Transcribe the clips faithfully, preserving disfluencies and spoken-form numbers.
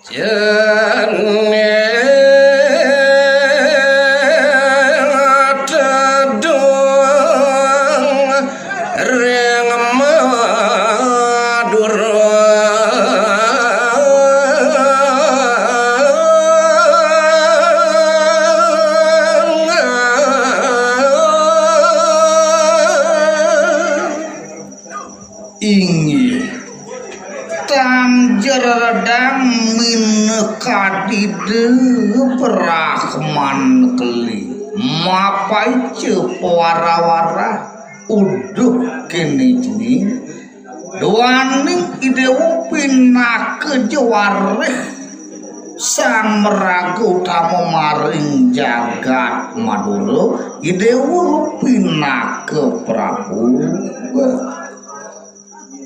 Yén tedung ring Madura. Inggih. Tan jeredang minakadi Ida Brahman keli. Mapaica pawara-wara uduh kéné jani. Duaning I Déwa pinaka jwarih sang maraga utama maring jagat Madura, I Déwa pinaka Prabu.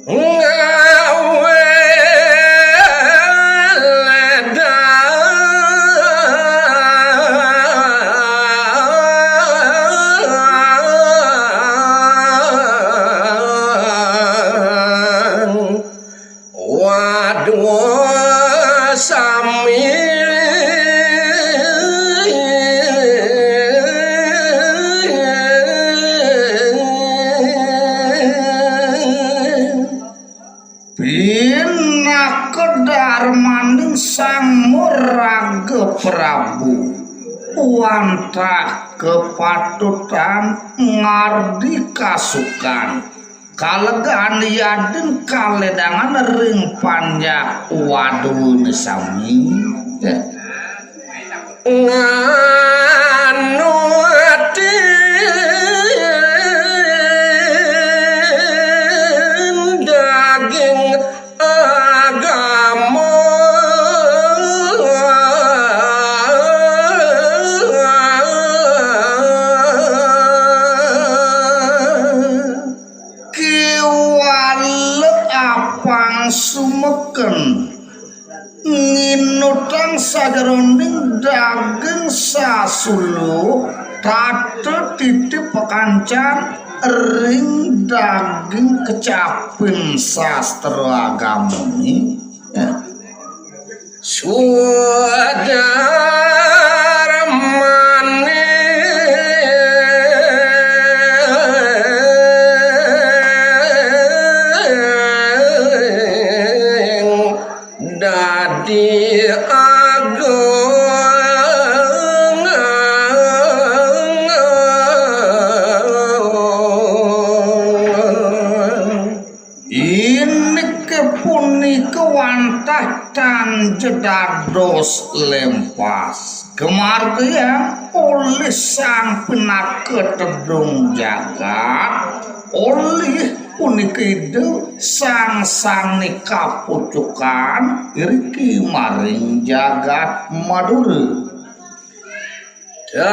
Ngawé ledang. Waduh sami. Pinaka darmaning sang maraga Prabu, wantah kapatutan ngardi kasukan. Kalegan yadin kaledangan ring panjak waduné sami. Ya. Nganutin daging agama. Kéwala apang sumeken nginutang sajeroning daging sasuluh tata titi pakancan ring daging kecapin sastra agamané. Ya. Swadarmaning dadi agung. Indiké punika wantah tan ja dados lempas. Kamargiang olih Sang Pinaka Tedung Jagat, olih punika Ida Sang Sané kapucukan iriki maring jagat Madura. Dan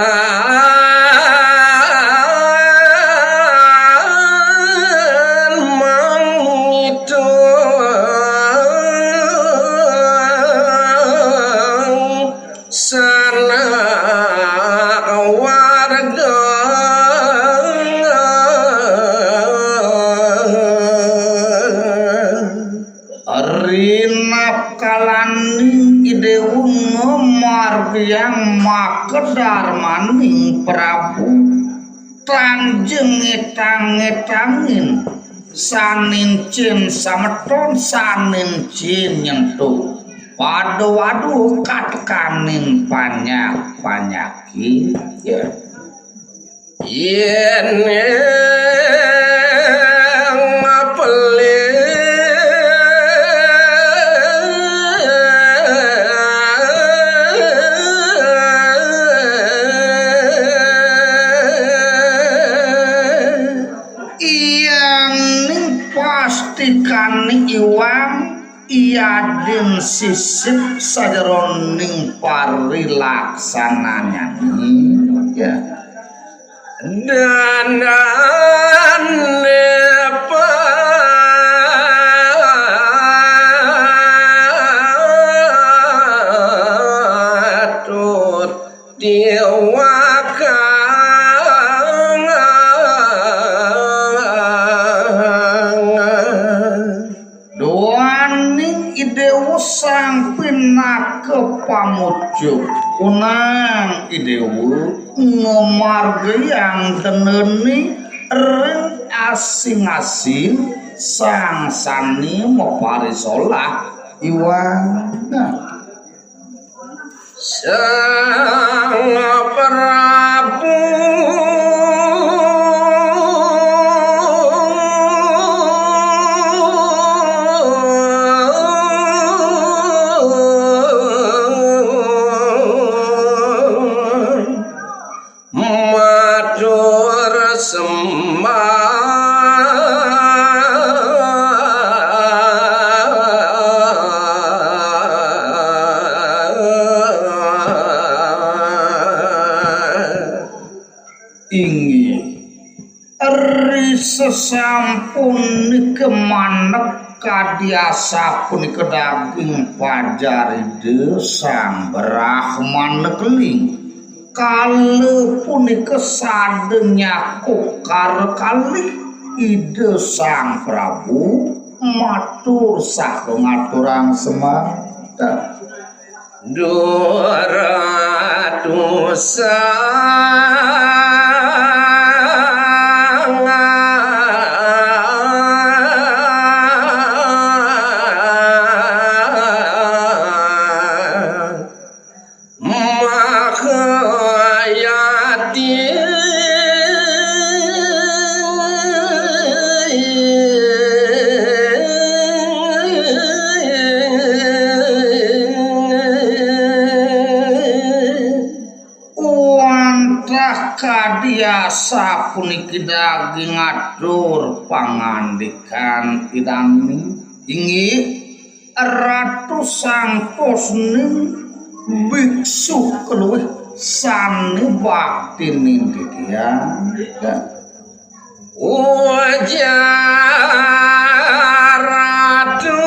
mangitang sanak warga. Rinapkalaning I Déwa ngamargiang makadarmaning Prabu, tan ja ngétang-ngétangin, sané encén sameton, sané encén nyentuk. Pada waduh katekaning panjak-panjaké. Ya. Yén mapelih iyaning pastikané iwang, yadin sisip sajeroning parilaksananyané. Ya. Dandané patut diwakang. Duaning I Déwa Sang pinaka pamucuk. Unang I Déwa ngamargiang dendené ring asing-asing sang sané maparisolah iwang. Nah. Sang Prabu matur sembah. Inggih. Ri sasampunika maneka kadi asapunika daging pajar Ida Sang Brahmana Keling. Kala punika sada nyakukara kalih Ida Sang Prabu matur saha ngaturang semanten. Duratusan. Mahayati. Wantah kadi asapuniki daging atur pangandikan Ida Dané, inggih Ratu sangtosning biksu kaluih sané baktinin titiang. Ujar Ratu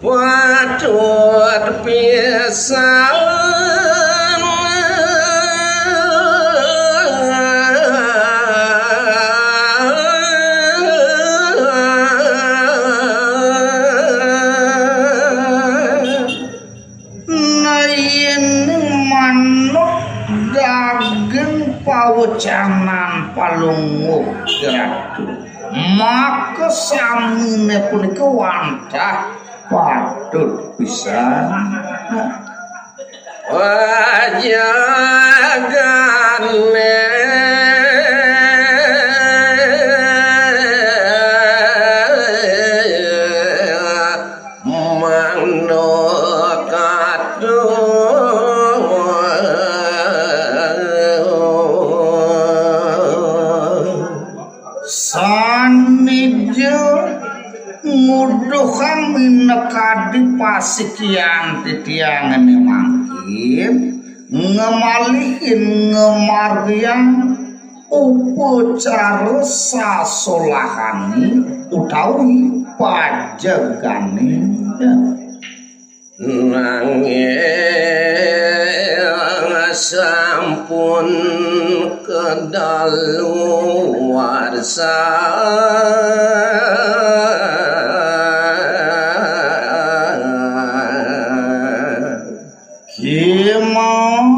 patut pisan. Nah, yén manut daging pawecanan Palungguh Ratu, maka saminé punika wantah patut pisan. Wajagané manuk aduh. Sané ja nguduhang minakadi pasikian titiangé mangkin, ngamalihin ngamargiang upacara sasolahané utawi pajegané. Nanging sampun kadaluwarsa. Kémaon,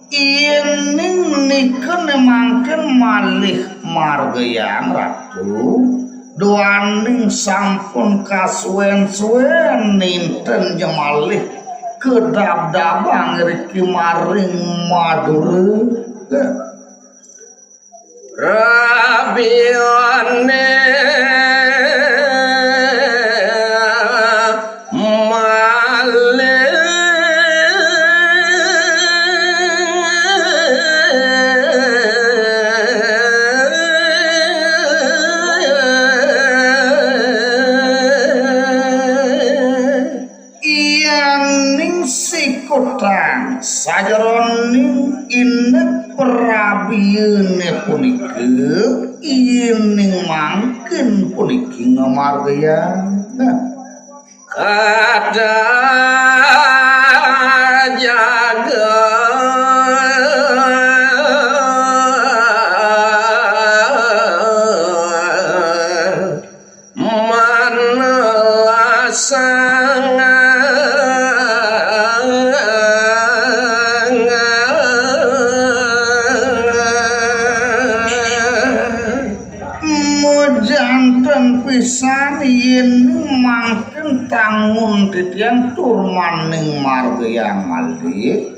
yéning nika né mangkin malih margiang Ratu, duaning sampun kasuén-suén nénten ja malih kadabdabang riki maring Madura. Rabiné malih. Yaning sikutang sajeroning indik prabiané punika, yéning mangkin puniki ngamargiang. Nah. Kata jaga. Mana San yen mangkin tangun titiang tur maning margayang malih,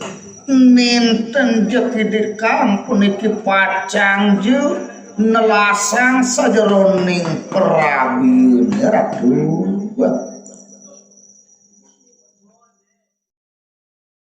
nenten jeki di kampun iki pacang ja nelasang sajeroning prabiyane, Ratu.